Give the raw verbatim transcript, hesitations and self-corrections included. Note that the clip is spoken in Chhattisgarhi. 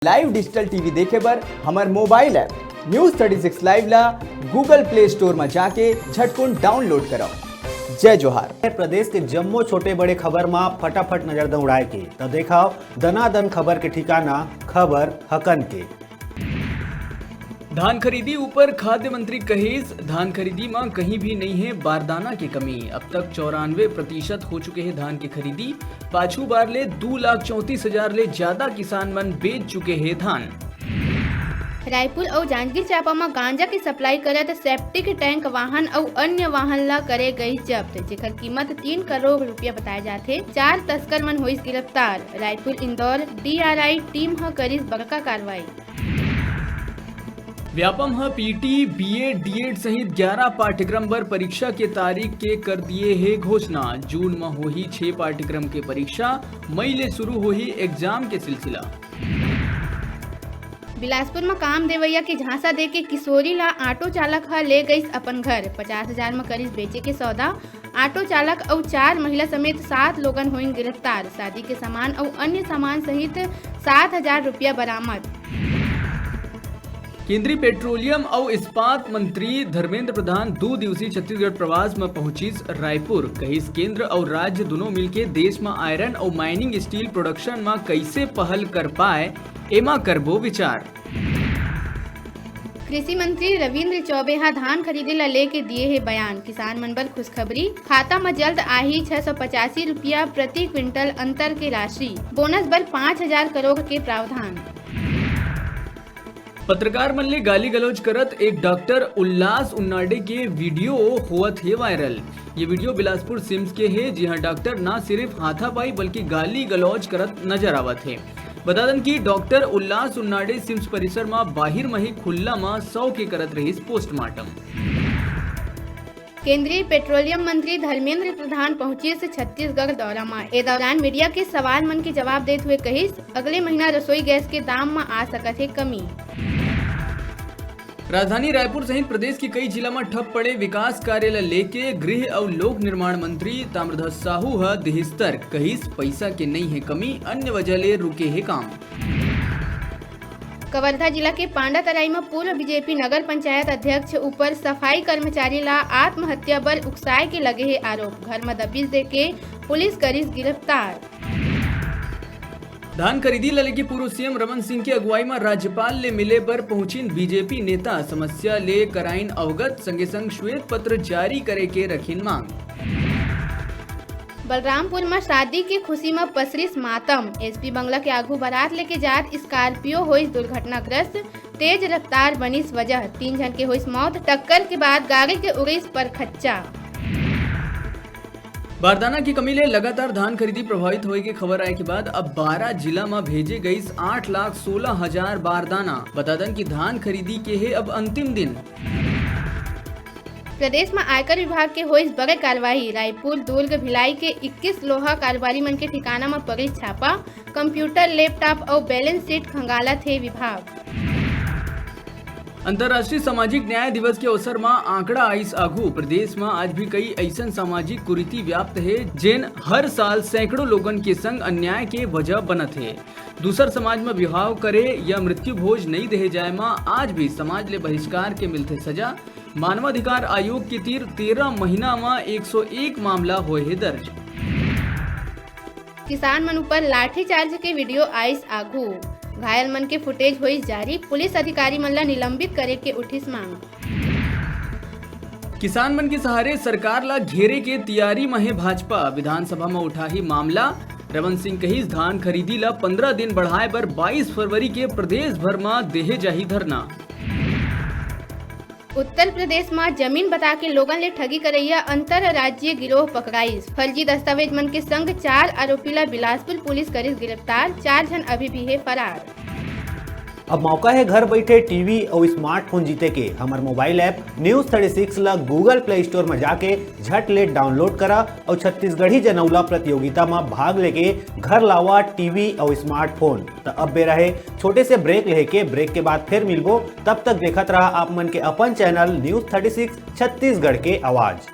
Live digital T V देखे बर हमर mobile app News thirty six Live ला Google Play Store म जाके झटकुन download करव। जय जोहार। प्रदेश के जम्मो छोटे बड़े खबर म फटाफट नजर दौड़ाए के, त देखव दनादन खबर के ठिकाना, खबर हकन के। धान खरीदी ऊपर खाद्य मंत्री कहिस, धान खरीदी म कहीं भी नइ हे बारदाना के कमी। अब तक चौरानवे प्रतिशत हो चुके हे धान के खरीदी। पाछू बार ले दू लाख चौंतीस हजार ले ज्यादा किसान मन बेच चुके हे धान। रायपुर अउ जांजगीर चांपा म गांजा के supply करत septic tank वाहन अउ अन्य वाहन ला करे गई जब्त, जेकर कीमत तीन करोड़ रुपया बताए जाथे। चार तस्कर मन होइस गिरफ्तार। Raipur Indore D R I team ह करिस बड़का कार्रवाई। व्यापम ह P T, B Ed, D Ed सहित ग्यारह पाठ्यक्रम बर परीक्षा के तारीख के कर दिए हे घोषणा। जून म होही छह पाठ्यक्रम के परीक्षा, मई ले शुरू होही exam के सिलसिला। बिलासपुर म काम देवइया के झांसा देके किशोरी ला ऑटो चालक ह ले गइस अपन घर। पचास हजार म करिस बेचे के सौदा। ऑटो चालक अउ चार महिला समेत सात लोगन होइन गिरफ्तार। शादी के सामान अउ अन्य सामान सहित सात हजार रुपया बरामद। केंद्रीय पेट्रोलियम अउ इस्पात मंत्री धर्मेंद्र प्रधान दू दिवसीय छत्तीसगढ़ प्रवास म पहुंचिस रायपुर। कहिस, केंद्र अउ राज्य दुनों मिलके देश म iron अउ mining steel production म कइसे पहल कर पाए, एमा करबो विचार। कृषि मंत्री रविंद्र चौबे ह धान खरीदे ला लेके दिए हे बयान। किसान मन बर खुशखबरी, खाता म जल्द आही छह सौ पचासी रुपया प्रति क्विंटल अंतर के राशि। बोनस बर पाँच हजार करोड़ के प्रावधान। पत्रकार मन ले गाली गलौज करत एक डॉक्टर उल्लास उन्नाडे के वीडियो होवत हे वायरल। ये वीडियो बिलासपुर सिम्स के हे, जिहां डॉक्टर ना सिर्फ हाथापाई बल्कि गाली गलौज करत नजर आवत हे। बता दन कि डॉक्टर उल्लास उन्नाडे सिम्स परिसर म बाहिर म ही खुल्ला म शव के करत रहिस पोस्टमार्टम। केंद्रीय पेट्रोलियम मंत्री धर्मेंद्र प्रधान पहुंचिस छत्तीसगढ़ दौरा म। ए दौरान मीडिया के सवाल मन के जवाब देत हुए कहिस, अगले महीना रसोई गैस के दाम म आ सकत हे कमी। राजधानी रायपुर सहित प्रदेश के कई जिला म ठप पड़े विकास कार्य ल लेके गृह अउ लोक निर्माण मंत्री ताम्रध्वज साहू ह दिहिस तर्क, कहिस, पइसा के नइ हे कमी, अन्य वजह ले रुके हे काम। कवर्धा जिला के पांडातराई म पूर्व B J P नगर पंचायत अध्यक्ष ऊपर सफाई कर्मचारी ला आत्महत्या बर उकसाए के लगे हे आरोप। घर म दबिश देके पुलिस करिस गिरफ्तार। धान खरीदी ल लेके पूर्व C M रमन सिंह के अगुवाई म राज्यपाल ले मिले बर पहुंचिन B J P नेता, समस्या ले कराइन अवगत, संगे संग श्वेत पत्र जारी करे के रखिन मांग। बलरामपुर म शादी के खुशी म पसरिस मातम। S P बंगला के आगू बारात लेके जात Scorpio होइस दुर्घटनाग्रस्त, तेज रफ्तार बनिस वजह, तीन झन के होइस मौत, टक्कर के बाद गाड़ी के उड़िस परखच्चा। बारदाना की कमी ले लगातार धान खरीदी प्रभावित होए के खबर आए के बाद अब बारह जिला म भेजे गईस आठ लाख सोलह हजार बारदाना। बता दन कि धान खरीदी के हे अब अंतिम दिन। प्रदेश म आयकर विभाग के होइस बड़े कार्रवाई। रायपुर, दुर्ग, भिलाई के इक्कीस लोहा कारोबारी मन के ठिकाना म पड़िस छापा। कंप्यूटर, लैपटॉप अउ बैलेंस शीट खंगालत हे विभाग। अंतर्राष्ट्रीय सामाजिक न्याय दिवस के अवसर म आंकड़ा आइस आघू। प्रदेश म आज भी कई अइसन सामाजिक कुरीति व्याप्त हे, जेन हर साल सैकड़ों लोगन के संग अन्याय के वजह बनत हे। दूसर समाज म विवाह करे या मृत्यु भोज नइ देहे जाए म आज भी समाज ले बहिष्कार के मिलथे सजा। मानवाधिकार आयोग के तीर तेरह महीना म एक सौ एक मामला होए हे दर्ज। किसान मन ऊपर लाठीचार्ज के वीडियो आइस आघू। घायल मन के फुटेज होइस जारी। पुलिस अधिकारी मन ला निलंबित करे के उठिस मांग। किसान मन के सहारे सरकार ला घेरे के तियारी म हे भाजपा। विधानसभा म उठाही मामला। रमन सिंह कहिस, धान खरीदी ला पंद्रह दिन बढ़ाए बर बाईस फरवरी के प्रदेश भर म देहे जाही धरना। उत्तर प्रदेश म जमीन बता के लोगन ले ठगी करइया अंतरराज्यीय गिरोह पकड़ाइस। फर्जी दस्तावेज मन के संग चार आरोपी ला बिलासपुर पुलिस करिस गिरफ्तार। चार झन अभी भी हे फरार। अब मौका हे घर बइठे टीवी अउ स्मार्टफोन जीते के। हमर mobile app news thirty six ला Google Play Store म जाके झट ले डाउनलोड करा अउ छत्तीसगढ़ी जनौला प्रतियोगिता म भाग लेके घर लावा टीवी अउ स्मार्टफोन। त अब बेरा हे छोटे से ब्रेक लेहे के। ब्रेक के बाद फिर मिलबो, तब तक देखत रहा आप मन के अपन channel news thirty six Chhattisgarh के आवाज।